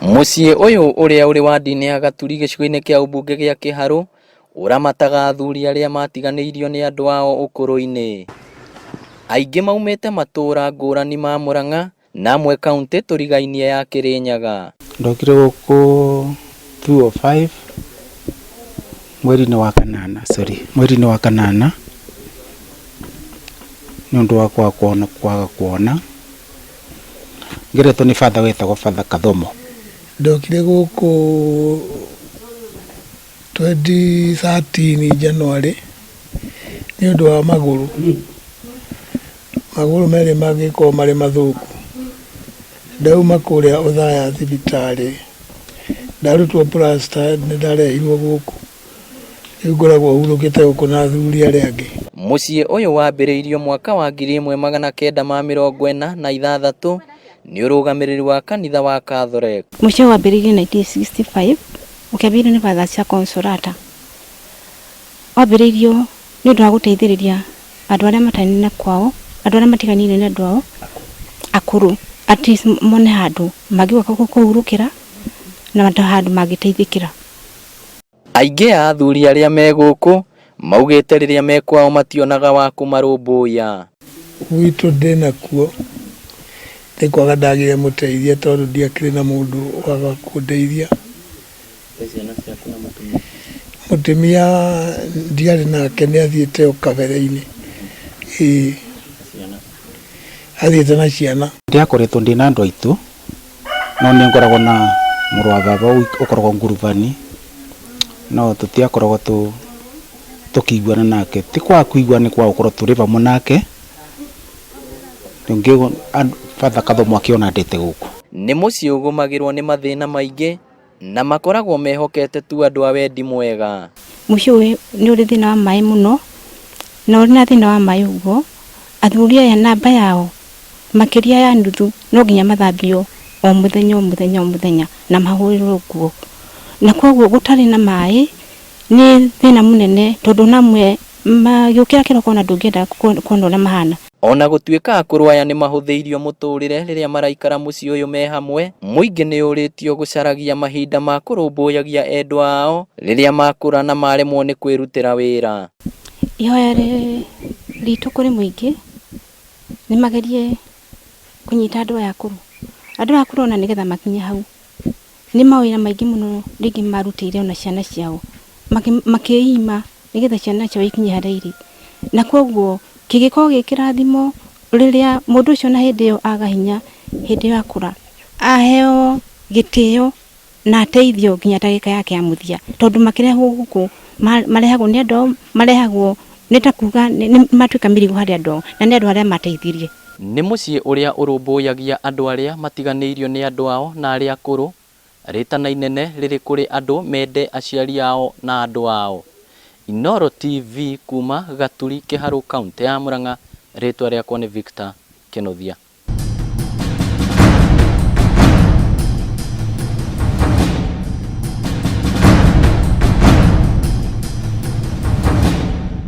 Mũciĩ ũyũ ũrĩa ũrĩ wadi-inĩ ya Gaturi gĩcigo-inĩ kĩa ũmbunge gĩa Kĩharũ ũramataga athuri arĩa matiganĩirio nĩ andũ ao ũkũrũ-inĩ. Aingĩ maumĩte matũra ngũrani ma Murang'a na amwe kauntĩ tũrigainie ya Kĩrĩnyaga. Ndokire gũkũ 205 mweri-inĩ wa kanana, sorry, mweri-inĩ wa kanana nĩ ũndũ wa kwaga kuona, kwaga kuona. Ngeretwo nĩ batha wetagwo Father Kathomo. Ndokire gũkũ 2013 January nĩ ũndũ wa magũrũ. Magũrũ merĩ magĩkorwo marĩ mathũku. Ndauma kũrĩa Othaya thibitarĩ, ndarutwo plaster nĩ ndarehirwo gũkũ. Rĩu ngoragwo hurũkĩte gũkũ na athuri arĩa angĩ. Mũciĩ ũyũ wambĩrĩirio mwaka wa 1946 nĩ ũrũgamĩrĩri wa kanitha wa Catholic. Mũciĩ wambĩrĩirio 1965 ũkĩambĩrĩrio nĩ Father cia Consolata. Wambĩrĩirio nĩ ũndũ wa gũteithĩrĩria andũ arĩa matarĩ na kwao, andũ arĩa matiganĩirio nĩ andũ ao akũrũ, at least mone handũ mangĩũka kũhurũkĩra na handũ mangĩteithĩkĩra. Aingĩ a athuri arĩa me gũkũ maugĩte rĩrĩa me kwao mationaga wa kũmarũmbũiya. Gwitũ ndĩnakuo nĩ kwaga ndagire mũteithia tondũ ndiakĩrĩ na mũndũ wa kũndeithia. Mũtumia ndiarĩ nake nĩ athiĩte o kabere-inĩ, ĩĩ athiĩte na ciana. Ndiakoretwo ndĩna andũ aitũ no nĩ ngoragwo na mũrũ wa baba ũkoragwo ngurubani no tũtiakoragwo tũkĩiguana nake. Ti kwaga kũiguana nĩ kwaga gũkorwo tũrĩ vamwe nake. Ningĩ Father Kathomo akĩona ndĩte gũkũ. Nĩ mũciĩ ũgũmagĩrwo nĩ mathĩna maingĩ na makoragwo mehokete tu andũ a wendi mwega. Mũciĩ ũyũ nĩ ũrĩ thĩna wa maĩ mũno, na ũrĩ na thĩna wa maĩ ũguo, athuri aya namba yao makĩria ya nuthu no nginya mathambio o mũthenya o mũthenya o mũthenya na mahũrĩrwo nguo. Na koguo gũtarĩ na maĩ nĩ thĩna mũnene tondũ ona amwe magĩũkĩra kĩroko ona ndũngĩenda kuona ũrĩa mahana. Ona gũtuĩka akũrũ aya nĩ mahũthĩirio mũtũrĩre rĩrĩa maraikara mũciĩ ũyũ me hamwe, mũingĩ nĩ ũrĩtio gũcaragia mahinda ma kũrũmbũyagia endwa ao rĩrĩa makũra na maremwo nĩ kwĩrutĩra wĩra. Ihoya ritũ kũrĩ mũingĩ nĩ magerie kũnyita andũ aya akũrũ. Andũ aya akũrũ ona nĩgetha makinye hau nĩ mawĩra maingĩ mũno rĩngĩ marutĩire ona ciana ciao, makĩima nĩgetha ciana ciao ikinye harĩa irĩ. Na koguo kĩngĩkorwo gĩ kĩrathimo rĩrĩa mũndũ ũcio ona hĩndĩ ĩyo aga hinya, hĩndĩ ĩyo akũra, aheo gĩtĩo na ateithio nginya ndagĩka yake ya mũthia. Tondũ makĩrehwo gũkũ marehagwo nĩ andũ ao, marehagwo nĩ ta kuga matuĩka mĩrigo harĩ andũ ao na nĩ andũ arĩa mateithirie. Nĩ mũciĩ ũrĩa ũrũmbũyagia andũ arĩa matiganĩirio nĩ andũ ao na arĩa akũrũ. Rĩtana inene rĩrĩ kũrĩ andũ mende aciari ao na andũ ao. Inooro TV kuma Gaturi Kĩharũ kauntĩ ya Murang'a, rĩtwa rĩakwa nĩ Victor Kĩnuthia.